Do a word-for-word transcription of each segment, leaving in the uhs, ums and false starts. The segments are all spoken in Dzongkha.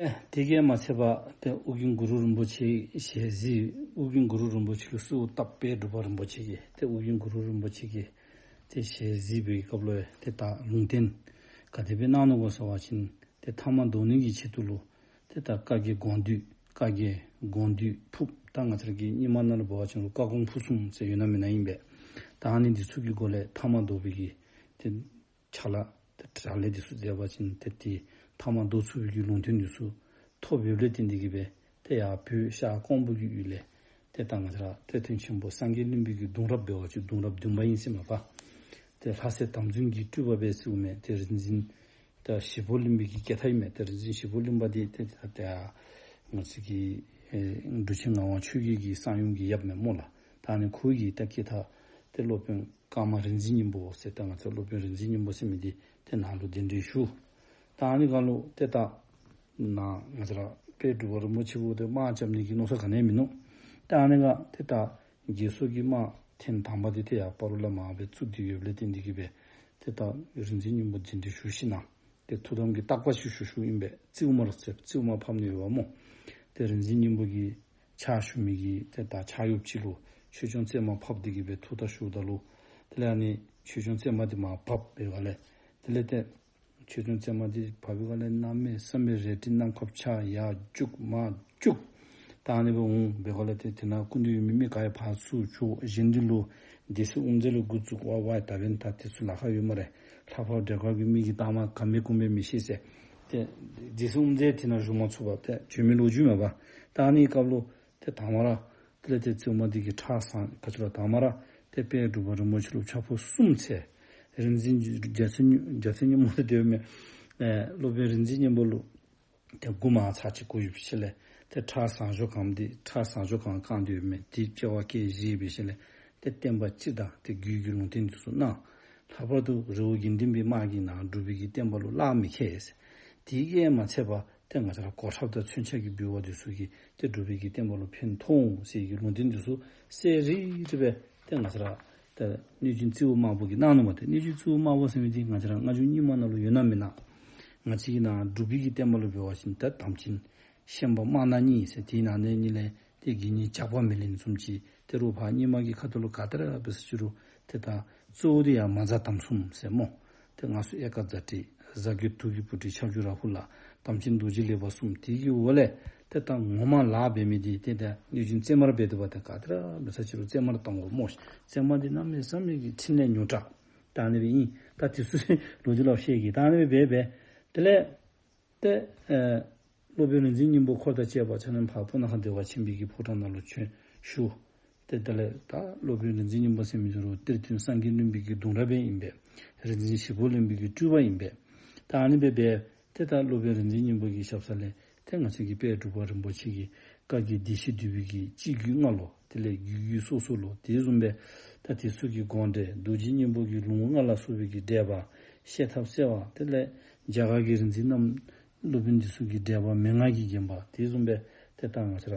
ཨེ་དེ་གིས་མ་ཚད་པར་ཏེ་ཨོ་རྒྱན་གུ་རུ་རིན་པོ་ཆེ་ཞལ་གཟིགས། ཨོ་རྒྱན་གུ་རུ་རིན་པོ་ཆེ་ལུ་གསོལཝ་བཏབ་པའི་དཔལ་འབྲུག་པ་རིན་པོ་ཆེ་གིས་ཏེ་ཨོ་རྒྱན་གུ་རུ་རིན་པོ་ཆེ་གིས་ཏེ་ཞལ་གཟིགས་པའི་སྐབས་ལུ་ཏེ་ད་ལུང་བསྟན་ག་དེ་སྦེ་གནང་ནུག་གོ་ཟེར་བ་ཅིན་ཏེ་ཐ་མ་དོ་ནི་གི་ཆེད་དུ་ལུ་ཏེ་ད་བཀའ་བརྒྱད་དགོངས་འདུས། བཀའ་བརྒྱད་དགོངས་འདུས་ཕུརཔ། ད་ང་བཅས་ར་གི་རྙིང་མ་ནང་ལུ་འབད་བ་ཅིན་ལུ་བཀའ་དགོངས་ཕུར་གསུམ་ཟེར་ཡོད་ན་མེན་ན་ཨིན་པས། ད་ཨ་ནི་འདི་ཚུ་གི་སྒོ་ལས་ཐ་མ་དོ་བའི་གི་ཏེ་ཕྱག་ལཱ་ཏེ་དྲག་ལས་འདི་ཚུ་མཛད་པ་ཅིན་ཏེ་ཏེ་ཐ་མ་དོ་ཚུགས་པའི་གི་ལུང་བསྟན་འདི་ཚུ་ཐོབ་ཡོདཔ་ལས་བརྟེན་ཏེ་གིས་སྦེ་ཏེ་ཡར་བོད་ཤར་ཀོང་པོ་གི་ཡུལ་ལས་ཏེ་ད་ང་བཅས་ར་ཏེ་དོན་ཆེན་པོ་སངས་རྒྱས་གླིང་པའི་གི་གདུང་རབས་འབད་བ་ཅིན་གདུང་རབས་བདུན་པ་ཨིན་ཟེར་མས་པ། ཏེ་ལྷ་སྲས་དམ་འཛིན་གྱི་སྤྲུལ་པ་སྦེ་ཟེརཝ་མས། ཏེ་རིག་འཛིན་ད་ཞིག་པོ་གླིང་པའི་གི་སྐྱེ་མཐའ་ཨིན་མས། ཏེ་རིག་འཛིན་ཞིག་པོ་གླིང་པ་འདི་ཏེ་ད་ཏེ་ང་བཅས་ཀྱི་ཨེ་འབྲུག་ཆེན་ངག་དབང་ཆོས་རྒྱལ་གྱི་གསང་ཡུམ་གྱི་ཡབ་མས་སྨོ་ལགས། ད་ཨ་ནི་ཁོ་གི་ད་སྐྱེ་མཐའ་ཏེ་སློབ་དཔོན་ཀརྨ་རིག་འཛིན་སྙིང་པོ་ཟེར་ད་ང་བཅས་སློབ་དཔོན་རིག་འཛིན་སྙིང་པོ་ཟེར་མི་འདི་ཏེ་ནཱ་ལུ་གདན་འདྲེན་ཞུ། ད་ཨ་ནི་སྒང་ལུ་ཏེ་ད་ནཱ་ང་བཅས་ར་དཔལ་འབྲུག་པ་རིན་པོ་ཆེ་འབདཝ་ད་དམག་རྐྱབ་ནི་གི་མནོ་བསམ་ག་ནི་ཡང་མིན་ནུག། ད་ཨ་ནི་སྒང་ཏེ་ད་རྒས་གསོ་གི་དམག་ཐེངས་དང་པ་འདི་ཏེ་ཡར་སྤ་རོ་ལས་མར་སྦེ་བཙུགས་ཏེ་ཡོདཔ་ལས་བརྟེན་ཏེ་གིས་སྦེ་ཏེ་ད་རིག་འཛིན་སྙིང་པོ་གདན་འདྲེན་ཞུ་ཞིནམ་ལས་ཏེ་ཐུགས་དམ་གྱི་བརྟག་པ་ཅིག་ཞུ་ཞུཝ་ཨིན་པས། བཙིརཝ་མར་ཟེར་བཙིརཝ་མར་ཕབ་ནི་ཡོདཔ་སྨོ། ཏེ་རིག་འཛིན་སྙིང་པོ་གི་ཕྱག་ཞུ་མི་གི་ཏེ་ད་ཕྱག་གཡོགཔ་ཅིག་ལུ་ཆོས་སྐྱོང་བརྩེགས་མ་ཕབ་སྟེ་གིས་སྦེ་ཐུགས་བརྟག་ཞུཝ་ད་ལུ་དེ་ལས་ཨ་ནི་ཆོས་སྐྱོང་བརྩེགས་མ་འདི་མར་བབས་པའི་སྒང་ལས་དེ་ལས་ཏེ་ཆོས་སྐྱོང་བརྩེགས་མ་འདི་བབས་པའི་སྒང་ལས་གནམ་མེད་ས་མེད་རལ་གྲི་གནམ་ཁར་འཕྱར་ཡར་རྒྱུག་མར་རྒྱུག། ད་ཨ་ནི་སྦེ་འོང་པའི་སྒང་ལས་ཏེ་དེ་ནང་སྐུ་མདུན་ཡོད་མི་མི་ག་ཡང་ཕར་ཚུར་བྱོག། གཞན་འདི་ལུ་སྡེ་སྲིད་དབུ་མཛད་ལས་འགོ་བཙུགས། ཝ་ཝ་ད་འབདན་ད་དེ་ཚུ་ལཱ་ཁག་ཡོད་སྨ་རེ། ལྷག་པར་སྡེ་ཁག་གི་མི་གི་གཏའ་མ་ག་མི་གུ་མི་མི་ཤེས་ཟེར། ཏེ་སྡེ་སྲིད་དབུ་མཛད་དེ་ནང་བཞུགས་མ་ཚུགས་པར་ཏེ་བྱོན་མི་ལོ་རྒྱུས་མས་པ། ད་ཨ་ནི་སྐབས་ལུ་ཏེ་དང་པ་ར་དེ་ལས་ཏེ་བཙིརཝ་མ་འདི་གིས་ཁྲག་ཟ་ག་ཅི་ལོ། དང་པ་ར་ཏེ་དཔལ་འབྲུག་པ་རིན་པོ་ཆེ་ལུ་ཕྱག་ཕུར་གསུམ་འཚལ། རིག་འཛིན་རྒྱལ་མཚན་རྒྱལ་མཚན་སྙིང་པོ་ཏེ་ཡོད་མི་ཨེ་སློབ་དཔོན་རིག་འཛིན་སྙིང་པོ་ལུ་ཏེ་མགུ་མར་ཚར་གཅིག་གུ་ཡོད་པའི་ཤུལ་ལས་ཏེ་ཁྲག་ཟ་འགྱོ་ཁམས་འདི་ཁྲག་ཟ་འགྱོ་ཁམས་བཀང་སྟེ་ཡོད་མི་འདི་དཔྱལ་བར་བཀལ་བཞེས་པའི་ཤུལ་ལས་ཏེ་བསྟན་པ་སྤྱི་དང་ཏེ་རྒྱུད་ཀྱི་ལུང་བསྟན་འདི་ཚུ་གནང་། ལྷག་པར་དུ་རི་བོ་དགེ་ལྡན་པའི་དམག་གིས་ནཱ་འབྲུག་པའི་གི་བསྟན་པ་ལུ་གླགས་མི་ཁེལ་ཟེར། དེ་གིས་མ་ཚད་པར་ཏེ་ང་བཅས་ར་གོ་ཁྲབ་དང་མཚོན་ཆ་གི་འབུལ་བ་འདི་ཚུ་གིས་ཏེ་འབྲུག་པའི་གི་བསྟན་པ་ལུ་ཕན་ཐོགས་འོང་ཟེར་གྱི་ལུང་བསྟན་འདི་ཚུ་གསལ་རི་རི་སྦེ་ཏེ་ང་བཅས་ར་ཏེ་གནོད་སྦྱིན་རྩེའུ་དམར་པོ་གིས་གནང་ནུག་པ། ཏེ་གནོད་སྦྱིན་རྩེའུ་དམར་པོ་ཟེར་མི་འདི་ང་བཅས་ར་སྔ་འགྱུར་རྙིང་མ་ནང་ལུ་ཡོད་ན་མེན་ན། ང་བཅས་ཀྱི་ནཱ་འབྲུག་པའི་གི་བསྟན་པ་ལུ་འབད་བ་ཅིན་ཏེ་དམ་ཅན་ཤན་པ་དམར་ནག་གཉིས་ཟེར། དེའི་ནང་ནས་གཉིས་ལས་ཏེ་དགེ་བསྙེན་ཇག་པ་མེ་ལེན་བཟུམ་ཅིག། ཏེ་རུང་ཕར་རྙིང་མ་གི་ཁ་ཐུག་ལུ་ག་ཏེ་ར་འབད་ས་ཅི་རུང་ཏེ་ད་གཙོ་བོ་འདི་ཡང་མ་རྫ་དམ་གསུམ་ཟེར་སྨོ། ཏེ་སྔགས་སྲུང་ཨེ་ཀ་ཛ་ཊི། གཟའ་གི་དུག་གི་སྤུ་གྲི། ཁྱབ་འཇུག་རཱ་ཧུ་ལ། དམ་ཅན་རྡོ་རྗེ་ལེགས་པ་གསུམ། དེ་གི་འོག་ལས་ཏེ་ད་ངོ་མ་ལཱ་འབད་མི་འདི་ཏེ་ད་གནོད་སྦྱིན་རྩེ་དམར་འབད་དོ་བ། ཏེ་ག་ཏེ་ར་འབད་ས་ཅི་རུང་རྩེ་དམར་བཏང་དགོ་སྨོ། རྩེ་དམར་འདི་གནམ་མེད་ས་མེད་ཀྱི་ཕྲིན་ལས་མྱུར་དྲགས། ད་ཨ་ནི་སྦེ་ཨིན། ད་དེ་ཚུ་ལོ་རྒྱུས་ལུ་བཤད་གེ། ད་ཨ་ནི་སྦེ་འབད་འབད་དེ་ལས་ཏེ་ཨེ་སློབ་དཔོན་རིག་འཛིན་སྙིང་པོ་འཁོར་དང་བཅས་པ་ཆ་མཉམ་ཕར་སྤུ་ན་ཁ་བདེ་བ་ཆེན་པོའི་གི་ཕོ་བྲང་ནང་ལུ་བྱོན་ཞུ། ཏེ་དེ་ལས་ད་སློབ་དཔོན་རིག་འཛིན་སྙིང་པོ་ཟེར་མི་ཚུ་རུང་གཏེར་སྟོན་སངས་རྒྱས་གླིང་པའི་གི་གདུང་རབས་ཨིན་པས། རིག་འཛིན་ཞིག་པོ་གླིང་པའི་གི་སྤྲུལ་པ་ཨིན་པས། ད་ཨ་ནི་སྦེ་འབད་ཏེ་ད་སློབ་དཔོན་རིག་འཛིན་སྙིང་པོ་གི་ཞབས་ས་ལས་ཏེ་ང་བཅས་ཀྱི་དཔལ་འབྲུག་པ་རིན་པོ་ཆེ་གིས་བཀའ་བརྒྱད་བདེ་གཤེགས་འདུས་པའི་གི་སྤྱི་རྒྱུད་ལྔ་ལུ་དེ་ལས་རྒྱུད་རྒྱུད་སོ་སོ་ལུ་དེ་བཟུམ་སྦེ་ད་དེ་ཚུ་གི་དགོངས་འགྲེལ་རྡོ་རྗེ་སྙིང་པོ་གི་ལུང་ལྔ་ལ་སོགས་པའི་གི་འགྲེལ་པ་བཤད་ཐབས་གསལ་བ། དེ་ལས་རྒྱ་གར་གྱི་རིག་འཛིན་རྣམས་སློབ་དཔོན་འདི་ཚུ་གི་འགྲེལ་པ་མན་ངག་གིས་བརྒྱན་པ། དེ་བཟུམ་སྦེ་ཏེ་ད་ང་བཅས་ར་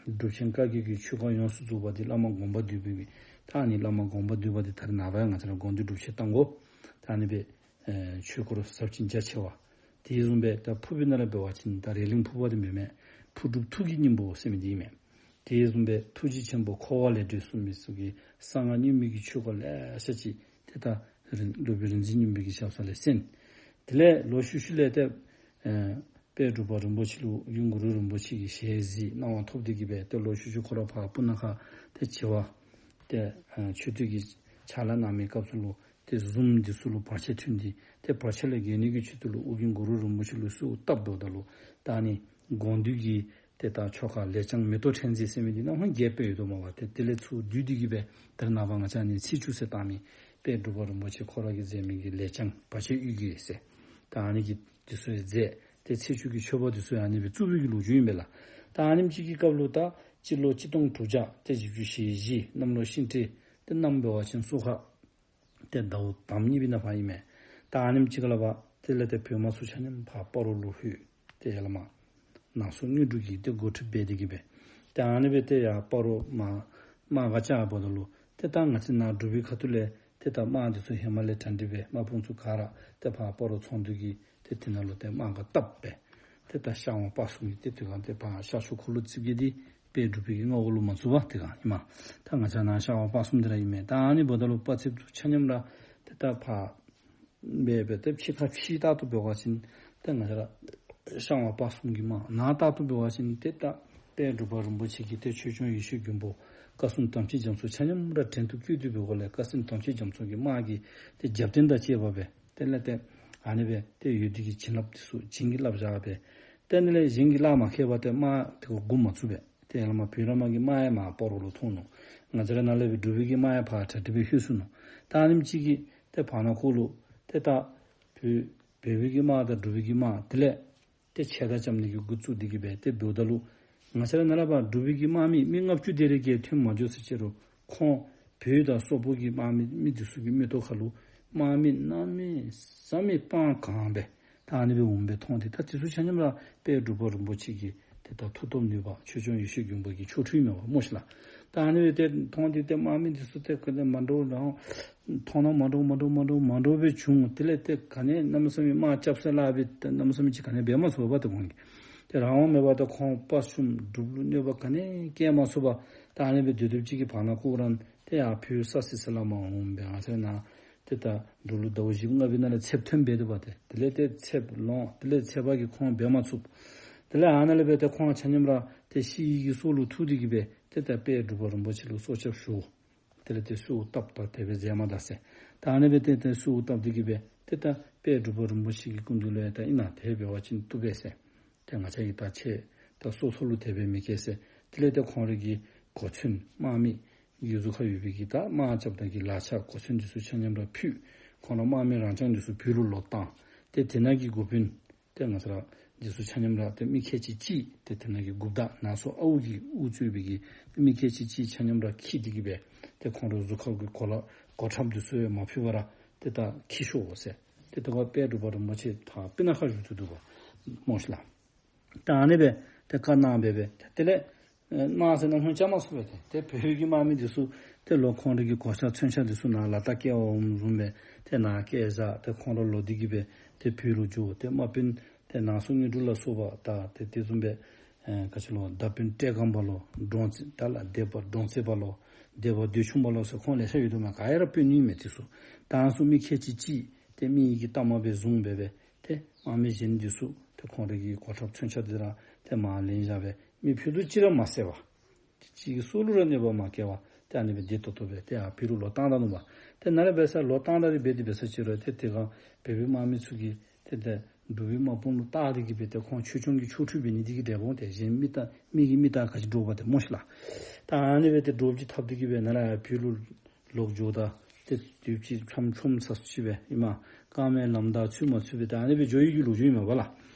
སྒྲུབ་ཆེན་བཀའ་བརྒྱད་ཀྱི་ཆོས་སྐོར་ཡོངས་སུ་རྫོགས་པ་འདི་བླ་མ་དགོངས་པ་འདུས་པའི། ད་ཨ་ནི་བླ་མ་དགོངས་པ་འདུས་པ་འདི་ད་རེས་ནངས་པ་ཡང་ང་བཅས་ར་དགོངས་འདུས་སྒྲུབ་ཆེན་བཏང་དགོ། ད་ཨ་ནི་སྦེ་ཨེ་ཆོས་སྐོར་ཟབ་ཅིང་རྒྱ་ཆེ་བ། དེ་བཟུམ་སྦེ་ད་ཕུར་པའི་ནང་ལུ་འབད་བ་ཅིན་ད་རེ་ལིང་ཕུར་པ་འདི་མེན་མས། ཕུར་སྒྲུབ་ཐུགས་ཀྱི་སྙིང་པོ་ཟེར་མི་འདི་ཨིན་མས། དེ་བཟུམ་སྦེ་ཐུགས་རྗེ་ཆེན་པོ་འཁོར་བ་ལས་སྒྲོལ་གསུངས་མི་ཚུ་གི་གསང་སྔགས་རྙིང་མའི་གི་ཆོས་སྐོར་ལེ་ཤ་ཅིག་ཏེ་ད་རིན་སློབ་དཔོན་རིག་འཛིན་སྙིང་པོའི་གི་ཞབས་ས་ལས་གསན། དེ་ལས་ལོག་ཤུལ་ཤུལ་ལས་ཏེ་ཨེ་དཔལ་འབྲུག་པ་རིན་པོ་ཆེ་ལུ་ཡུམ་གུ་རུ་རིན་པོ་ཆེ་གི་ཞལ་གཟིགས་གནང་བ་ཐོབ་སྟེ་གིས་སྦེ་ཏེ་ལོག་ཤུལ་ཤུལ་ཁོ་ར་ཕར་སྤུ་ན་ཁ་ཏེ་བྱེ་བ་ཏེ་ཨེ་མཆོད་རྟེན་གྱི་ཕྱག་ལཱ་གནང་མི་སྐབས་སུ་ལུ་ཏེ་བཟུམ་འདི་ཚུ་ལུ་བར་ཆད་ཐོན་ཏེ་ཏེ་བར་ཆད་ལས་རྒྱལ་ནི་གི་ཆེད་དུ་ལུ་ཨོ་རྒྱན་གུ་རུ་རིན་པོ་ཆེ་ལུ་གསོལཝ་བཏབ་དོ་ད་ལུ་ད་ཨ་ནི་དགོངས་འདུས་ཀྱི་ཏེ་ད་ཆོ་ག་ལས་བྱང་མེ་ཏོག་ཕྲེང་མཛེས་ཟེར་མི་འདི་ནང་ཧོན་རྒྱས་པའི་ཡོད་དོ་མ་པ། ཏེ་དེ་ལས་ཚུར་བསྡུས་ཏེ་གིས་སྦེ་ད་རེས་ནངས་པ་ང་བཅས་ཨ་ནི་ཚེས་བཅུ་ཟེར་བཏང་མི་དཔལ་འབྲུག་པ་རིན་པོ་ཆེ་ཁོ་ར་གིས་མཛད་མི་གི་ལས་བྱང་བར་ཆད་གཡུལ་འགྱེད་ཟེར་ད་ཨ་ནི་གི་འདི་ཚུ་ཡང་མཛད། ཏེ་ཚེས་བཅུ་གི་མཆོད་པ་འདི་ཚུ་ཡང་ཨ་ནི་སྦེ་བཙུགས་པའི་གི་ལོ་རྒྱུས་ཨིན་པས་ལགས། ད་ཨ་ནེམ་ཅིག་གི་སྐབས་ལུ་ད་སྤྱི་ལོ་གཅིག་སྟོང་དྲུག་བརྒྱ་ཏེ་བཞི་བཅུ་ཞེ་བཞི་གནམ་ལོ་ཤིང་སྤྲེལ་ཏེ་གནམ་འབད་བ་ཅིན་སོ་ཁ་ཏེ་ཟླཝ་དང་པ་གཉིས་པའི་ནང་ཕར་ཨིན་མས། ད་ཨ་ནེམ་ཅིག་ལས་ཕར་དེ་ལས་ཏེ་བོད་དམག་ཚུ་ཆ་མཉམ་ཕར་སྤ་རོ་ལུ་ལྷོད། ཏེ་ཡར་ལས་མར་ནང་སོ་དངོས་གྲུབ་ཀྱིས་ཏེ་འགོ་ཁྲིད་འབད་དེ་གིས་སྦེ་ཏེ་ཨ་ནི་སྦེ་ཏེ་ཡར་སྤ་རོ་དམག་དམག་སྒར་བཅག་འབདཝ་ད་ལུ་ཏེ་ད་ང་བཅས་ནཱ་འབྲུག་པའི་ཁ་ཐུག་ལས་ཏེ་ད་དམག་འདི་ཚུ་ཧེ་མ་ལས་གྲ་སྒྲིག་འབད་དམག་དཔུང་ཚུ་ག་ར་ཏེ་ཕར་སྤ་རོ་ཚོང་འདུས་ཀྱི་ཏེ་དེ་ནང་ལུ་ཏེ་དམག་སྒར་བཏབ་སྦེ་ ཏེ་ད་ཤར་ཝང་སྤ་གསུམ་གྱི་ཏེ་དེ་སྒང་ཏེ་ཕར་ཤར་ཕྱོགས་འཁོར་ལོ་རྩིབས་བརྒྱད་འདི་དཔལ་འབྲུག་པའི་གི་མངའ་འོག་ལུ་མ་ཚུད་པས། དེ་སྒང་ཨིན་མས། ད་ང་བཅས་ནཱ་ཤར་ཝང་སྤ་གསུམ་འདི་ར་ཨིན་མས། ད་ཨ་ནི་འབདཝ་ད་ལུ་དཔའ་རྩལཔ་ཚུ་ཆ་མཉམ་ར་ཏེ་ད་ཕར་འབད་འབད་ཏེ་ཕྱི་ཁ་ཕྱི་ལྟར་དུ་འབད་བ་ཅིན་ཏེ་ང་བཅས་ར་ཤར་ཝང་སྤ་གསུམ་གྱི་དམག། ནང་ལྟར་དུ་འབད་བ་ཅིན་ཏེ་ད་དཔལ་འབྲུག་པ་རིན་པོ་ཆེ་གི་ཏེ་ཆོས་སྐྱོང་ཡེ་ཤེས་མགོན་པོ་བཀའ་སྲུང་དམ་ཅན་རྒྱ་མཚོ་ཆ་མཉམ་ར་བྲན་དུ་བཀོལ་ཏེ་འབད་དགོ་ལས། བཀའ་སྲུང་དམ་ཅན་རྒྱ་མཚོ་གི་དམག་གི་ཏེ་རྒྱབ་རྟེན་དང་བཅས་པ་སྦེ་དེ་ལས་ཏེ་ཨ་ནི་སྦེ་ཏེ་ཡོད་དེ་གི་བྱིན་རླབས་དེ་ཚུ་བྱིན་གྱིས་བརླབས་བཞག་སྦེ། ཏེ་ཨ་ནི་ལས་གཞན་གྱིས་གླགས་མ་ཁེལ་བར་ཏེ་དམག་དེ་ཁར་འགོ་མ་བཙུགས་པས། ཏེ་ཡར་ལས་མར་བོད་ལས་མར་གྱི་དམག་ཡང་མར་སྤ་རོ་ལུ་ཐོན་ནུག། ང་བཅས་ར་ནཱ་ལས་སྦེ་འབྲུག་པའི་གི་དམག་ཡང་ཕར་གྲ་སྒྲིག་སྦེ་ལྷོད་སོ་ནུག། ད་ཨ་ནེམ་ཅིག་གིས་ཏེ་བར་ན་ཁོ་ལུ་ཏེ་ད་བོད་བོད་པའི་གི་དམག་དང་འབྲུག་པའི་གི་དམག་དེ་ལས་ཏེ་ཕྱད་ད་རྐྱབ་ནི་གི་འགོ་བཙུགས་ཏེ་གི་སྦེ་ཏེ་འབདཝ་ད་ལུ་ང་བཅས་ར་ནཱ་ལས་ཕར་འབྲུག་པའི་གི་དམག་མི་མི་ལྔ་བཅུ་དེ་རེ་གིས་ཐོན་མ་འགྱོ་ཟེར་ཅི་རུང་ཁོང་བོད་དང་སོག་པོ་གི་དམག་མི་མི་དེ་ཚུ་གི་མིག་ཏོ་ཁ་ལུ་དམག་མི་གནམ་མེད་ས་མེད་སྤང་གང་སྦེ་ད་ཨ་ནི་སྦེ་འོངམ་སྦེ་མཐོང་སྟེ། ད་དེ་ཚུ་ཆ་མཉམ་ར་དཔལ་འབྲུག་པ་རིན་པོ་ཆེ་གི་ཏེ་ད་མཐུ་སྟོབས་ནུས་པ་ཆོས་སྐྱོང་ཡེ་ཤེས་མགོན་པོ་གི་ཆོ་འཕྲུལ་མས་པ་སྨོ་ཤིག་ལགས། ད་ཨ་ནི་སྦེ་ཏེ་མཐོང་སྟེ་ཏེ་དམག་མི་དེ་ཚུ་ཏེ་ག་ནི་མ་འདྲཝ་རང་མཐོང་ན་མ་འདྲཝ་མ་འདྲཝ་མ་འདྲཝ་མ་འདྲཝ་སྦེ་བྱུང་། དེ་ལས་ཏེ་ག་ནི་གནམ་མེད་ས་མེད་དམག་རྐྱབ་ས་ལཱ་འབད་ཏེ་གནམ་མེད་ས་མེད་ཅིག་ག་ནི་འབད་མ་ཚུགས་པས། ཏེ་ཁོང་གིས་ཏེ་རང་དབང་མེད་པར་ཏེ་ཁོང་དཔའ་ཞུམ་འབྲུག་ལུ་གནོད་པ་ག་ནི་བཀལ་མ་ཚུགས་པར་ད་ཨ་ནི་སྦེ་སྡོད་སྡོདཔ་ཅིག་གི་བར་ན་ཁོ་ར་ཏེ་ཡར་བོད་ས་སི་སི་ལས་མར་འོངམ་སྦེ་ང་བཅས་ནཱ་ཏེ་ད་འབྲུག་ལུ་ཟླཝ་བཞི་ལྔ་པའི་ནང་ལས་ཚདཔ་ཐོན་འབད་དོ་བ་ཏེ། དེ་ལས་ཏེ་ཚདཔ་ལོང་། དེ་ལས་ཚད་པ་གིས་ཁོང་འབད་མ་ཚུགས། དེ་ལས་ཨ་ནཱ་ལས་སྦེ་ཏེ་ཁོང་ཆ་མཉམ་ར་ཏེ་ཤི་ཡི་གི་སྲོག་ལུ་ཐུག་སྟེ་གི་སྦེ་ཏེ་ད་དཔལ་འབྲུག་པ་རིན་པོ་ཆེ་ལུ་སྲོག་སྐྱབས་ཞུ། དེ་ལས་ཏེ་གསོལཝ་བཏབ་ད་དེ་སྦེ་མཛད་མ་ད་ཟེར། ད་ཨ་ནི་སྦེ་ཏེ་ཏེ་གསོལཝ་བཏབ་སྟེ་གི་སྦེ་ཏེ་ད་དཔལ་འབྲུག་པ་རིན་པོ་ཆེ་གི་སྐུ་མདུན་ལུ་ཡང་ད་ཨིན་ན་དེ་འབད་བ་ཅིན་བཏུབ་པས་ཟེར། ཏེ་ང་བཅས་ཀྱིས་ད་ཁྱེད་ད་སོ་སོ་ལུ་དེ་སྦེ་མི་བཀལ་ཟེར། དེ་ལས་ཏེ་ཁོང་རའི་གི་གོ་མཚོན་དམག་མི་གི་གཟུགས་ཁར་ཡོད་པའི་གི་ད་དམག་རྐྱབ་ད་གི་ལག་ཆ་གོ་མཚོན་འདི་ཚུ་ཆ་མཉམ་ར་ཕུད། ཁོང་ར་དམག་མི་རང་རྐྱང་འདི་ཚུ་བོད་ལུ་ལོག་བཏང་། ཏེ་དེ་ནང་གི་འགོ་དཔོན་ཏེ་ང་བཅས་ར་འདི་ཚུ་ཆ་མཉམ་ར་ཏེ་མི་ཁལ་གཅིག་གཅིག་ཏེ་དེ་ནང་གི་འགོ་བདག་ནང་སོ་ཨའུ་གིས་དབུ་གཙོས་པའི་གི་ཏེ་མི་ཁལ་གཅིག་གཅིག་ཆ་མཉམ་ར་འཁྱིད་དེ་གི་སྦེ་ཏེ་ཁོང་ར་གཟུགས་ཁར་གི་གོ་ལ་གོ་ཁྲབ་འདི་ཚུ་ཡང་མ་ཕུད་པར་ར་ཏེ་ད་འཁྱིད་ཤོག་ཟེར། ཏེ་དེ་སྒང་དཔལ་འབྲུག་པ་རིན་པོ་ཆེ་ད་སྤུ་ན་ཁ་བཞུགས་ཏེ་འདུག་པ་སྨོ་ཤིག་ལགས། ད་ཨ་ནི་སྦེ་ཏེ་བཀའ་གནང་སྦེ་སྦེ་ཏེ་དེ་ལས་ཨེ་དམག་ཟེར་ནང་ལྷོད་རྐྱབ་མ་ཚུགས་པས། ཏེ་ཏེ་བོད་ཀྱི་དམག་མི་འདི་ཚུ་ཏེ་ལོག་ཁོང་རའི་གི་གོ་ཆ་མཚོན་ཆ་འདི་ཚུ་ནཱ་ལག་རྟགས་བཀལ་བར་འོངམ་བཟུམ་སྦེ་ཏེ་ནཱ་བཀལ་བཞག། ཏེ་ཁོང་ར་ལོག་སྟེ་གི་སྦེ་ཏེ་བོད་ལུ་འགྱོ། ཏེ་དམག་དཔོན་ཏེ་ནང་སོ་དངོས་གྲུབ་ལ་སོགས་པ་ད་ཏེ་དེ་བཟུམ་སྦེ་ཨེ་ག་ཅི་ལོ་མདའ་དཔོན་བཀྲས་སྒང་པ་ལོ། འབྲོང་རྩེ་ད་ལ་སྡེ་པ་འབྲོང་རྩེ་པ་ལོ། སྡེ་པ་འདོད་ཆུང་པ་ལོ་ཟེར་ཁོང་ལེ་ཤ་ཡོད་དོ་མས། ག་ཡ་ར་དཔོན་ཨིན་མས་དེ་ཚུ། ད་ཨ་ཚུ་མི་ཁལ་གཅིག་གཅིག་ཏེ་མི་ཡི་གི་གཏའ་མ་སྦེ་བཟུང་སྦེ་སྦེ་ཏེ་དམག་མི་གཞན་འདི་ཚུ་ཏེ་ཁོང་རའི་གི་གོ་ཁྲབ་མཚོན་ཆ་འདི་ར་ཏེ་མར་ལེན་བཞག་སྦེ་མི་ཕུད་རྡོག་གཅིག་ར་མ་བསད་པར་ཏེ་གཅིག་གི་སྲོག་ལུ་ར་གནོད་པ་མ་བཀལ་བར་ཏེ་ཨ་ནི་སྦེ་བདེ་ཏོག་ཏོ་སྦེ་ཏེ་ཨ་བོད་ལུ་ལོག་བཏང་ད་ནུག་པ། ཏེ་ནཱ་ལས་འབད་ས་ལོག་བཏང་ད་རེ་འབད་དེ་འབད་ས་ཅིག་རུང་ཏེ་དེ་སྒང་བོད་པའི་དམག་མི་ཚུ་གིས་ཏེ་ཏེ་འབྲུག་པའི་དམག་དཔུང་ལུ་བལྟ་སྟེ་གི་སྦེ་ཏེ་ཁོང་ཆོས་སྐྱོང་གི་ཆོ་འཕྲུལ་འབད་ནི་འདི་གིས་འབྲས་བུ་ཏེ་གཞན་མི་རྟག་མི་གི་མི་རྟག་ག་ཅི་འདྲོག་པ་ཏེ་སྨོ་ཤིག་ལགས། ད་ཨ་ནི་སྦེ་ཏེ་འདྲོག་ཅིག་འཐབ་སྟེ་གི་སྦེ་ནཱ་ལས་བོད་ལུ་ལོག་འགྱོཝ་ད་ཏེ་དུས་ཅི་ཆམ་ཆུམ་ས་སུ་ཅིག་སྦེ་ཨིན་མས། རྐང་མའི་ལམ་བདའ་ཚུད་མ་ཚུད་སྦེ་ཏེ་ཨ་ནི་སྦེ་འགྱོ་ཡི་གི་ལོ་རྒྱུས་ཨིན་མས་པ་ལགས།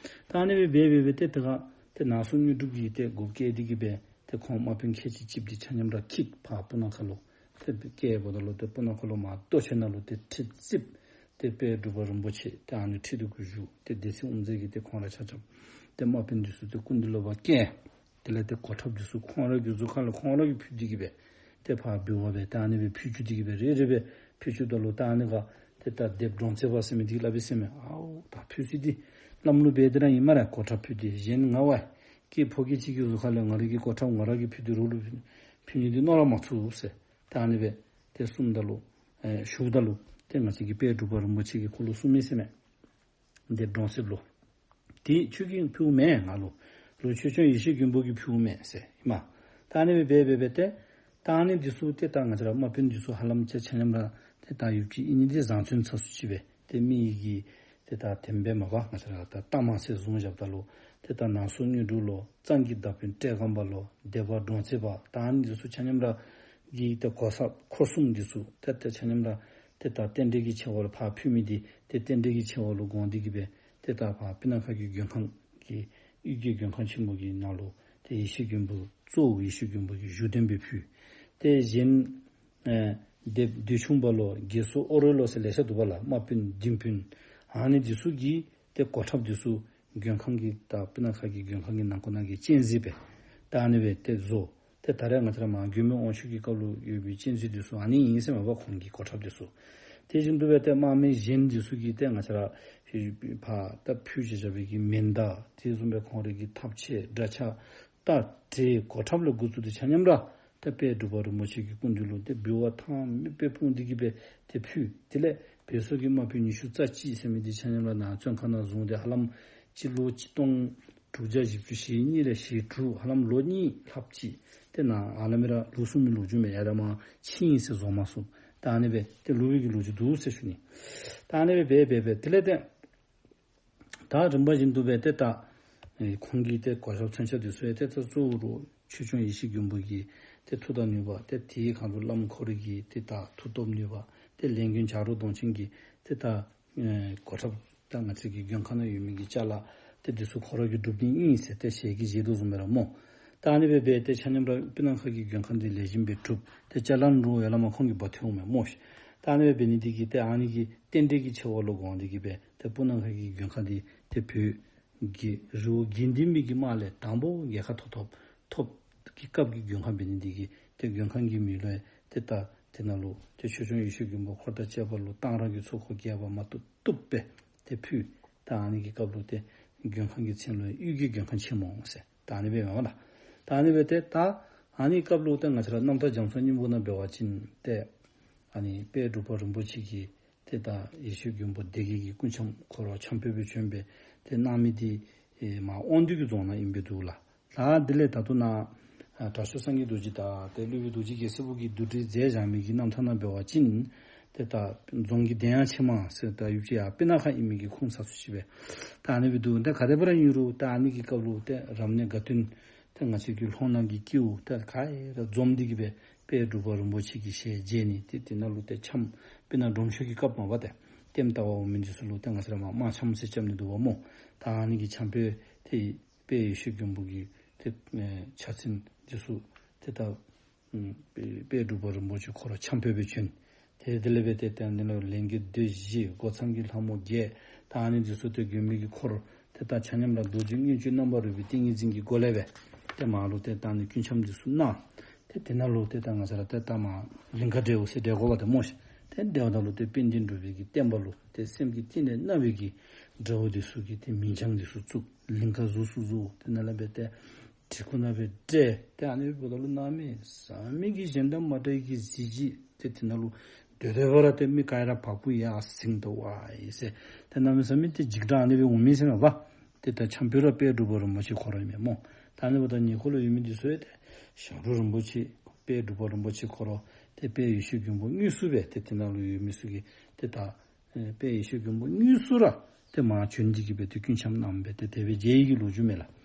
ད་ཨ་ནི་སྦེ་འབད་འབད་འབད་ཏེ་དེ་སྒང་ཏེ་ནང་སོ་དངོས་གྲུབ་ཀྱིས་ཏེ་འགོ་བཀལ་ཏེ་གི་སྦེ་ཏེ་ཁོང་དམག་དཔོན་ཁལ་གཅིག་གཅིག་འདི་ཆ་མཉམ་ར་འཁྱིད་ཕར་སྤུ་ན་ཁ་ལུ་ཏེ་བཀལཝ་ད་ལུ་ཏེ་སྤུ་ན་ཁ་ལུ་མར་ལྟོ་འཕྱེ་ནང་ལུ་ཏེ་ཁྲི་རྩིགཔ་ཏེ་དཔལ་འབྲུག་པ་རིན་པོ་ཆེ་ཏེ་ཨ་ནི་ཁྲི་གདུགས་ཀྱི་བཞུགས། ཏེ་སྡེ་སྲིད་དབུ་མཛད་ཀྱིས་ཏེ་ཁོང་ར་ཆ་ཁྱབ་ཏེ་དམག་དཔོན་འདི་ཚུ་ཏེ་སྐུ་མདུན་ལུ་ཕར་བསྐྱལ། དེ་ལས་ཏེ་གོ་ཁྲབ་འདི་ཚུ་ཁོང་ར་གི་གཟུགས་ཁ་ལུ་ཁོང་ར་གིས་ཕུད་དེ་གི་སྦེ་ཏེ་ཕར་འབུལ་བ་སྦེ་ཏེ་ཨ་ནི་སྦེ་ཕུལ་བཅུག་སྟེ་གི་སྦེ་རེ་རེ་སྦེ་ཕུལ་བཅུགཔ་ད་ལུ་ད་ཨ་ནི་སྒང་ཏེ་ད་སྡེ་པ་འབྲོང་རྩེ་པ་ཟེར་མི་འདི་གིས་སླབ་པས་ཟེར་མས། ཨའོ་ད་ཕུལ་ས་འདི་བླམ་ལུ་འབད་དེ་ར་ཨིན་སྨ་རེ། གོ་ཁྲབ་ཕུལ་ཏེ་གཞན་ང་བ་སྐྱེས་ཕོ་སྐྱེས་ཅིག་གི་གཟུགས་ཁ་ལས་ང་རའི་གི་གོ་ཁྲབ་ང་ར་གིས་ཕུལ་ཏེ་རོགས་ལུ་ཕུལ་ནི་འདི་མནོ་ར་མ་ཚུགས་ཟེར། ད་ཨ་ནི་སྦེ་ཏེ་གསུངམ་ད་ལུ་ཨེ་ཞུཝ་ད་ལུ་ཏེ་ང་བཅས་ཀྱི་དཔལ་འབྲུག་པ་རིན་པོ་ཆེ་གིས་ཁོ་ལུ་གསུངས་མི་ཟེར་མས། སྡེ་པ་འབྲོང་རྩེཔ་ལུ། དེ་ཁྱོད་ཀྱིས་ཕུལཝ་མེན་ང་ལུ། ལོག་ཆོས་སྐྱོང་ཡེ་ཤེས་མགོན་པོ་གིས་ཕུལཝ་མས་ཟེར་ཨིན་མས། ད་ཨ་ནི་སྦེ་འབད་འབད་འབད་ཏེ་ད་ཨ་ནི་འདི་ཚུ་ཏེ་ད་ང་བཅས་ར་དམག་དཔོན་འདི་ཚུ་ཧ་ལམ་ཅིག་ཆ་མཉམ་ར་ཏེ་ད་ཡུདཔ་ཅིག་ཨིན་ནི་འདི་བཟང་བཙོན་ཚ་སུ་ཅིག་སྦེ་ཏེ་མི་ཡི་གི་ཏེ་ད་དེམ་སྦེ་མ་པ་ང་བཅས་ར་ད་གཏའ་མ་ཟེར་བཟུང་བཞགཔ་ད་ལུ་ཏེ་ད་ནང་སོ་དངོས་གྲུབ་ལོ། གཙང་གི་མདའ་དཔོན་བཀྲས་སྒང་པ་ལོ། སྡེ་པ་འབྲོང་རྩེ་པ། ད་ཨ་ནི་འདི་ཚུ་ཆ་མཉམ་ར་གི་ཏེ་གོ་ས་འཁོར་གསུམ་འདི་ཚུ་ཏེ་ཏེ་ཆ་མཉམ་ར་ཏེ་ད་རྟེན་འབྲེལ་གྱི་ཆེ་བ་ལུ་ཕར་ཕུལ་མི་འདི་ཏེ་རྟེན་འབྲེལ་གྱི་ཆེ་བ་ལུ་དགོངས་ཏེ་གི་སྦེ་ཏེ་ད་ཕར་སྤུ་ན་ཁ་གི་མགོན་ཁང་གི་གཡུལ་རྒྱལ་མགོན་ཁང་ཆེན་མོ་གི་ནང་ལུ་ཏེ་ཡེ་ཤེས་མགོན་པོ་གཙོ་བོ་ཡེ་ཤེས་མགོན་པོ་གི་བཞུགས་གདན་སྦེ་ཕུལ། ཏེ་གཞན་ཨེ་སྡེ་པ་འདོད་ཆུང་པ་ལོ། དགེ་སོ་ཨོ་རོད་ལོ་ཟེར་ལེ་ཤ་འདུག་པ་ལགས། དམག་དཔོན་ལྡིང་དཔོན་ཨ་ནི་འདི་ཚུ་གིས་ཏེ་གོ་ཁྲབ་འདི་ཚུ་མགོན་ཁང་གི་ད་སྤུ་ན་ཁ་གི་མགོན་ཁང་གི་ནང་ཁོ་ན་གི་སྤྱན་གཟིགས་སྦེ་ད་ཨ་ནི་སྦེ་ཏེ་བཟོ། ཏེ་ད་རེས་ང་བཅས་ར་མར་མགོན་པོའི་དབང་ཕྱུག་གི་སྐབས་ལུ་ཡོད་པའི་སྤྱན་གཟིགས་འདི་ཚུ་ཨ་ནི་ཨིན་ཟེར་མས་པ། ཁོང་གི་གོ་ཁྲབ་འདི་ཚུ། དེ་བཞིན་དུ་སྦེ་ཏེ་དམག་མི་གཞན་འདི་ཚུ་གིས་ཏེ་ང་བཅས་ར་ཕར་ད་ཕུལ་བཞག་བཞག་པའི་གི་མེ་མདའ་དེ་བཟུམ་སྦེ་ཁོང་རའི་གི་ཐབ་ཆས་དགྲ་ཆས་རྟ་དྲེལ་གོ་ཁྲབ་ལས་འགོ་བཙུགས་ཏེ་ཆ་མཉམ་ར་ཏེ་དཔལ་འབྲུག་པ་རིན་པོ་ཆེ་གི་སྐུ་མདུན་ལུ་ཏེ་འབུལ་བ་ཐང་མེད་སྦེ་སྤུངས་ཏེ་གི་སྦེ་ཏེ་ཕུལ། དེ་ལས་བོད་སོག་གི་དམག་དཔོན་ཉི་ཤུ་རྩ་གཅིག་ཟེར་མི་འདི་ཆ་མཉམ་ར་ནཱ་བཙོན་ཁང་ནང་བཟུང་སྟེ་ཧ་ལམ་སྤྱི་ལོ་ཆིག་སྟོང་དྲུག་བརྒྱ་བཞི་བཅུ་ཞེ་གཉིས་ལས་ཞེ་དྲུག་ཧ་ལམ་ལོ་གཉིས་ལྷགཔ་ཅིག་ཏེ་ནཱ་ཨ་ལ་མི་ར་ལུས་སོང་མི་ལོ་རྒྱུས་མས། ཡར་ལས་མར་ཕྱིན་ཡི་ཟེར་བཟོ་མ་ཚུགས། ད་ཨ་ནི་སྦེ་ཏེ་ལུས་པའི་གི་ལོ་རྒྱུས་འདུག་ཟེར་ཞུ་ནི། ད་ཨ་ནི་སྦེ་འབད་འབད་འབད་དེ་ལས་ཏེ་ད་རིམ་པ་བཞིན་དུ་སྦེ་ཏེ་ད་ཨེ་ཁོང་གི་ཏེ་གོ་ཆ་མཚོན་ཆ་འདི་ཚུ་ཡང་ཏེ་ད་གཙོ་བོ་ར་ཆོས་སྐྱོང་ཡེ་ཤེས་མགོན་པོ་གི་ཏེ་མཐུ་དང་ནུས་པ་ཏེ་དེའི་སྒང་ལུ་བླམ་ཁོ་རའི་གི་ཏེ་ད་མཐུ་སྟོབས་ནུས་པ་ཏེ་ལས་མགོན་བྱ་རོག་གདོང་ཅན་གྱི་ཏེ་ད་ཨེ་གོ་ཁྲབ་ད་ང་བཅས་ཀྱི་མགོན་ཁང་ནང་ཡོད་མི་གི་ཅ་ལ་ཏེ་འདི་ཚུ་ཁོ་ར་གིས་སྒྲུབ་ནི་ཨིན་ཟེར་ཏེ་ཞལ་གྱིས་བཞེས་དོ་བཟུམ་སྦེ་ར་སྨོ། ད་ཨ་ནི་སྦེ་འབད་དེ་ཆ་མཉམ་ར་སྤུ་ན་ཁ་གི་མགོན་ཁང་འདི་ལེགས་ཤོམ་སྦེ་གྲུབ། ཏེ་ཅ་ལ་ནང་ལུ་ཡར་ལས་མར་ཁོང་གིས་འབག་འཐུ་འོང་མས་སྨོ་ཤིག། ད་ཨ་ནི་སྦེ་འབད་ནི་འདི་གིས་ཏེ་ཨ་ནི་གི་རྟེན་འབྲེལ་གྱི་ཆེ་བ་ལུ་དགོངས་ཏེ་གི་སྦེ་ཏེ་སྤུ་ན་ཁ་གི་མགོན་ཁང་འདི་ཏེ་བོད་ཀྱི་རི་བོ་དགེ་ལྡན་པའི་གི་དམག་ལས་དང་པོ་རྒྱལ་ཁ་ཐོབ་ཐོབ་ཐོབ་ཀྱི་སྐབས་ཀྱི་མགོན་ཁང་འབད་ནི་འདི་གིས་ཏེ་མགོན་ཁང་གི་མིང་ལུ་ཡང་ཏེ་ད་དེ་ནང་ལུ་ཏེ་ཆོས་སྐྱོང་ཡེ་ཤེས་མགོན་པོ་འཁོར་དང་བཅས་པ་ལུ་གཏང་རག་གི་ཚོགས་འཁོར་རྒྱས་པ་མ་བཏུབ་བཏུབ་སྦེ་ཏེ་ཕུལ། ད་ཨ་ནི་གི་སྐབས་ལུ་ཏེ་མགོན་ཁང་གི་མཚན་ལུ་ཡང་དབུས་ཀྱི་མགོན་ཁང་ཆེན་མོ་ཟེར་ད་ཨ་ནི་སྦེ་མས་པ་ལགས། ད་ཨ་ནི་སྦེ་ཏེ་ད་ཨ་ནི་སྐབས་ལུ་ཏེ་ང་བཅས་ར་རྣམ་ཐར་རྒྱ་མཚོ་སྙིང་པོ་ནང་འབད་བ་ཅིན་ཏེ་ཨ་ནི་དཔལ་འབྲུག་པ་རིན་པོ་ཆེ་གིས་ཏེ་ད་ཡེ་ཤེས་མགོན་པོ་སྡེ་བརྒྱད་ཀྱི་སྐུ་འཆམ་ཁོ་ར་འཆམ་དཔོན་སྦེ་བྱོན་སྦེ་ཏེ་གནང་མི་འདི་ཨེ་མར་དབང་འདུས་ཀྱི་རྫོང་ནང་ཨིན་པས་འདུག་ལགས། ད་དེ་ལས་ད་ལྟོ་ནཱ་ཨ་དྲག་ཤོས་སངས་རྒྱས་རྡོ་རྗེ་དང་ཏེ་སློབ་དཔོན་རྡོ་རྗེ་རྒྱལ་སྲས་པོ་གིས་བསྡུ་སྒྲིག་མཛད་བཞག་མི་གི་རྣམ་ཐར་ནང་འབད་བ་ཅིན་ཏེ་ད་རྫོང་གི་གདན་ཡང་ཆེན་མོ་ཟེར་ད་ཡུལ་གྱི་ཡར་སྤུ་ན་ཁ་ཨིན་མི་གི་ཁུངས་ས་ཚུ་ཅིག་སྦེ་ད་ཨ་ནི་སྦེ་འདུག། ད་ག་དེ་སྦེ་ར་ཨིན་རུང་ད་ཨ་ནི་གི་སྐབས་ལུ་ཏེ་རབ་གནས་དགའ་སྟོན་ཏེ་ང་བཅས་ཀྱི་ལྷོ་ནང་གི་སྐྱེ་བོ་ཏེ་ག་ར་འཛོམས་ཏེ་གི་སྦེ་དཔལ་འབྲུག་པ་རིན་པོ་ཆེ་གི་ཞལ་མཇལ་ནི་ཏེ་དེ་ནང་ལུ་ཏེ་འཆམ་སྤུ་ན་སྒྲོམ་ཆོག་གི་སྐབས་མ་པ་ཏེ་ལྟདམོ་ལྟ་བར་འོང་མི་འདི་ཚུ་ལུ་ཏེ་ང་བཅས་ར་མར་དམག་འཆམ་ཟེར་རྐྱབ་ནི་འདུག་པ་སྨོ། ད་ཨ་ནི་གི་འཆམ་དཔོན་ཏེ་དཔལ་ཡེ་ཤེས་མགོན་པོ་གི་ཏེ་ཨེ་ཕྱག་མཚན་འདི་ཚུ་ཏེ་ད་ཨུམ་དཔལ་དཔལ་འབྲུག་པ་རིན་པོ་ཆེ་ཁོ་ར་འཆམ་དཔོན་སྦེ་བྱོན། ཏེ་དེ་ལས་འབད་ཏེ་ཏེ་ཨ་ནི་ལུ་ལས་མགོན་སྡེ་བཞི་སྒོ་མཚམས་ཀྱི་ལྷ་མོ་བརྒྱད་ད་ཨ་ནི་འདི་ཚུ་ཏེ་མགོན་པོའི་གི་འཁོར་ཏེ་ད་ཆ་མཉམ་ར་རྡོ་རྗེ་མངོན་སྤྱོད་རྣམ་པར་རོལ་པའི་ཏིང་ངེ་འཛིན་གྱི་སྒོ་ལས་སྦེ་ཏེ་མར་ལུ་ཏེ་ད་ཨ་ནི་སྐུ་འཆམ་འདི་ཚུ་གནང་། ཏེ་དེ་ནང་ལུ་ཏེ་ད་ང་བཅས་ར་ཏེ་ད་མར་གླིང་ག་བགྲེ་བོ་ཟེར་བགྲེ་དགོ་པ་ཏེ་སྨོ་ཤིག། ཏེ་བགྲེ་བ་ད་ལུ་ཏེ་དཔལ་ལྡན་འབྲུག་པའི་གི་བསྟན་པ་ལུ་ཏེ་སེམས་ཀྱི་གཏིང་ནས་གནག་པའི་གི་བགྲེ་བོ་འདི་ཚུ་གིས་ཏེ་མིང་བྱང་འདི་ཚུ་བཙུགས། གླིང་ག་གཟུགས་སུ་བཟོ། དེ་ནང་ལས་འབད་ཏེ་གྲི་གུ་ནང་སྦེ་སྤྲད། ཏེ་ཨ་ནི་འབདཝ་ད་ལུ་གནམ་མེད་ས་མེད་ཀྱི་གཞན་དང་མ་འདྲ་བའི་གི་གཟི་བརྗིད་ཏེ་དེ་ནང་ལུ་སྡོད་སྡོད་པ་ར་ཏེ་མི་ག་ར་བ་སྤུ་ཡར་ཟིང་དོ་བ་ཨིན་ཟེར། ཏེ་གནམ་མེད་ས་མེད་ཏེ་འཇིགས་སྐྲག་ཨ་ནི་སྦེ་འོང་མི་ཟེར་མས་པ། ཏེ་ད་འཆམ་དཔོན་ར་དཔལ་འབྲུག་པ་རིན་པོ་ཆེ་ཁོ་ར་ཨིན་མས་སྨོ། ད་ཨ་ནི་འབདཝ་ད་ཉེ་འཁོར་ལུ་ཡོད་མི་འདི་ཚུ་ཡང་ཏེ་ཞབས་དྲུང་རིན་པོ་ཆེ་དཔལ་འབྲུག་པ་རིན་པོ་ཆེ་ཁོ་ར་ཏེ་དཔལ་ཡེ་ཤེས་མགོན་པོ་དངོས་སུ་སྦེ་ཏེ་དེ་ནང་ལུ་ཡོད་མི་ཚུ་གིས་ཏེ་ད་ཨེ་དཔལ་ཡེ་ཤེས་མགོན་པོ་དངོས་སུ་ར་ཏེ་མར་བྱོན་ཏེ་གི་སྦེ་ཏེ་སྐུ་འཆམ་གནང་སྦེ་ཏེ་དེ་སྦེ་མཇལ་ཡི་གི་ལོ་རྒྱུས་མས་ལགས།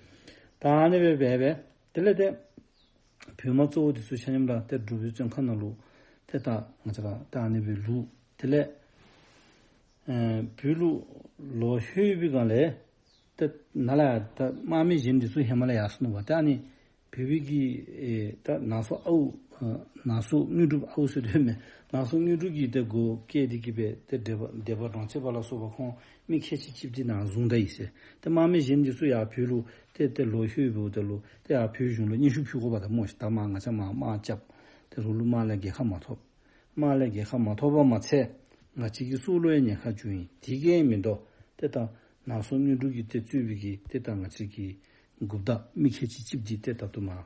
ད་ཨ་ནི་སྦེ་འབད་སྦེ་དེ་ལས་ཏེ་བོད་དམག་གཙོ་བོ་འདི་ཚུ་ཆ་མཉམ་ར་ཏེ་འབྲུག་པའི་བཙོན་ཁང་ནང་ལུ་ཏེ་ད་ང་བཅས་ར་ད་ཨ་ནི་སྦེ་ལུས། དེ་ལས་ཨེ་བོད་ལུ་ལོག་ལྷོད་པའི་སྒང་ལས་ཏེ་ནཱ་ལས་ད་དམག་མི་གཞན་འདི་ཚུ་ཧེ་མ་ལས་ཡར་སོང་ནུག་པ། ཏེ་ཨ་ནི་བོད་པའི་གི་ཨེ་ད་ནང་སོ་ཨའུ་ཨ་ནང་སོ་དངོས་གྲུབ་ཨའུ་ཟེར་དོ་མས། ནང་སོ་དངོས་གྲུབ་ཀྱིས་ཏེ་འགོ་ཁྲིད་དེ་གི་སྦེ་ཏེ་སྡེ་པ་སྡེ་པ་འབྲོང་རྩེ་པ་ལ་སོགས་པ་ཁོང་མི་ཁལ་གཅིག་གཅིག་འདི་ནཱ་བཟུང་ད་ཡི་ཟེར། ཏེ་དམག་མི་གཞན་འདི་ཚུ་ཡར་བོད་ལུ་ཏེ་ཏེ་ལོག་ལྷོད་འབདཝ་ད་ལུ་ཏེ་ཡར་བོད་གཞུང་ལུ་སྙན་ཞུ་ཕུལ་དགོ་པ་ད་སྨོ་ཤིག། ད་མར་ང་བཅས་མར་དམག་རྐྱབ། ཏེ་རོགས་ལུ་དམག་ལས་རྒྱལ་ཁ་མ་ཐོབ། དམག་ལས་རྒྱལ་ཁ་མ་ཐོབ་པ་མ་ཚད་ང་བཅས་ཀྱི་སྲོག་ལུ་ཡང་ཉེན་ཁ་བྱུང་ཡི། དེ་གིས་མི་དོ་ཏེ་ད་ནང་སོ་དངོས་གྲུབ་ཀྱིས་ཏེ་གཙོས་པའི་གི་ཏེ་ད་ང་བཅས་ཀྱི་འགོ་བདག་མི་ཁལ་གཅིག་གཅིག་འདི་ཏེ་ད་ལྟོ་མར་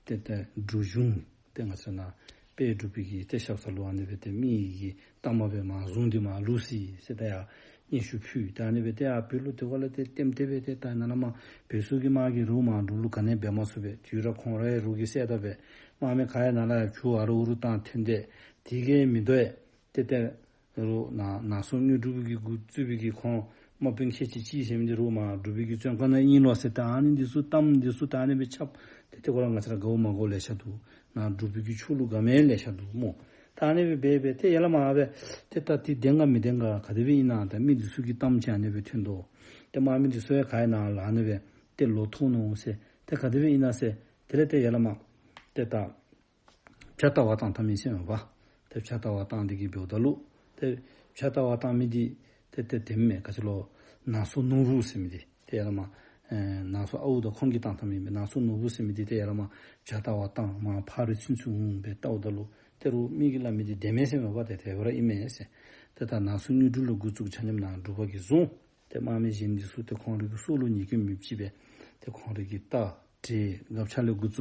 ཏེ་ཏེ་འབྲུག་གཞུང་ཏེ་ང་བཅས་ནཱ་དཔལ་འབྲུག་པའི་གི་ཏེ་ཞབས་ས་ལུ་ཨ་ནི་སྦེ་ཏེ་མི་གི་གཏའ་མ་སྦེ་མར་བཟུང་སྟེ་མར་ལུས་ཅི་ཟེར་ད་ཡར་སྙན་ཞུ་ཕུལ། ད་ཨ་ནི་སྦེ་ཏེ་ཡར་བོད་ལུ་ཏེ་གོ་ལ་ཏེ་ལྟདམོ་ལྟ་སྦེ་ཏེ་ད་ནཱ་ལས་མར་བོད་སོག་གི་དམག་གིས་རོགས་མར་འབྲུག་ལུ་ག་ནི་འབད་མ་ཚུགས་པས། དུས་རབས་ཁོང་རའི་རོགས་ཀྱིས་བསད་ད་སྦེ་དམག་མི་ག་ཡང་ནཱ་ལས་ཡར་བྱོག་ཨ་རུ་ཨུ་རུ་བཏང་ཐོན་ཏེ་དེ་གིས་མི་དོ་ཡ། ཏེ་ཏེ་རོགས་ནང་ནང་སོ་དངོས་གྲུབ་ཀྱིས་འགོ་བཙུགས་པའི་གི་ཁོང་དམག་དཔོན་ཁལ་གཅིག་གཅིག་ཟེར་མི་འདི་རོགས་མར་འབྲུག་པའི་གི་བཙོན་ཁང་ནང་ཨིན་ལོ་ཟེར། ད་ཨ་ནི་འདི་ཚུ་གཏམ་འདི་ཚུ་ད་ཨ་ནི་སྦེ་ཁྱབ། ཏེ་ཏེ་ཁོ་ར་ང་བཅས་ར་དགའཝ་མ་དགའཝ་ལེ་ཤ་འདུག། ནཱ་འབྲུག་པའི་གི་ཕྱོགས་ལུ་དགའ་མི་ལེ་ཤ་འདུག་སྨོ། ད་ཨ་ནི་སྦེ་འབད་སྦེ་ཏེ་ཡར་ལས་མར་སྦེ་ཏེ་ད་འདི་བདེན་ག་མི་བདེན་ག་ག་དེ་སྦེ་ཨིན་ན། ད་མི་འདི་ཚུ་གི་གཏམ་ཅིག་ཨ་ནི་སྦེ་ཐོན་དོ། ཏེ་དམག་མི་འདི་ཚུ་ཡང་ག་ཡང་ནཱ་ལས་ཨ་ནི་སྦེ་ཏེ་ལོག་ཐོན་ནུག་ཟེར། ཏེ་ག་དེ་སྦེ་ཨིན་ན་ཟེར། དེ་ལས་ཏེ་ཡར་ལས་མར་ཏེ་ད་བྱ་ལྟ་བར་བཏང་བཏང་མི་ཟེར་མས་པ། ཏེ་བྱ་ལྟ་བར་བཏང་སྟེ་གི་འབདཝ་ད་ལུ་ཏེ་བྱ་ལྟ་བར་བཏང་མི་འདི་ཏེ་ཏེ་དེམ་མས། ག་ཅི་ལོ་ནང་སོ་ནོར་བུ་ཟེར་མི་འདི་ཏེ་ཡར་ལས་མར་ཨེ་ནང་སོ་ཨའུ་དང་ཁོང་གིས་བཏང་བཏང་མི་མས། ནང་སོ་ནོར་བུ་ཟེར་མི་འདི་ཏེ་ཡར་ལས་མར་བྱ་ལྟ་བར་བཏང་མར་ཕག་རི་ཚུན་ཚོད་འོང་སྦེ་ལྟཝ་ད་ལུ་ཏེ་རོགས་མི་གིས་སླབ་མི་འདི་བདེན་མས་ཟེར་མས་པ། ཏེ་དེ་སྦེ་ར་ཨིན་མས་ཟེར། ཏེ་ད་ནང་གསུག་དངོས་གྲུབ་ལས་འགོ་བཙུགས་ཆ་མཉམ་ནང་སྒྲུབ་པ་གིས་བཟུང་། ཏེ་དམག་མི་གཞན་འདི་ཚུ་ཏེ་ཁོང་རའི་གི་སྲོག་ལུ་ཉེས་སྐྱོན་མེདཔ་ཅིག་སྦེ་ཏེ་ཁོང་རའི་གི་རྟ་དྲེལ་སྒ་ཆས་ལས་འགོ་བཙུགས།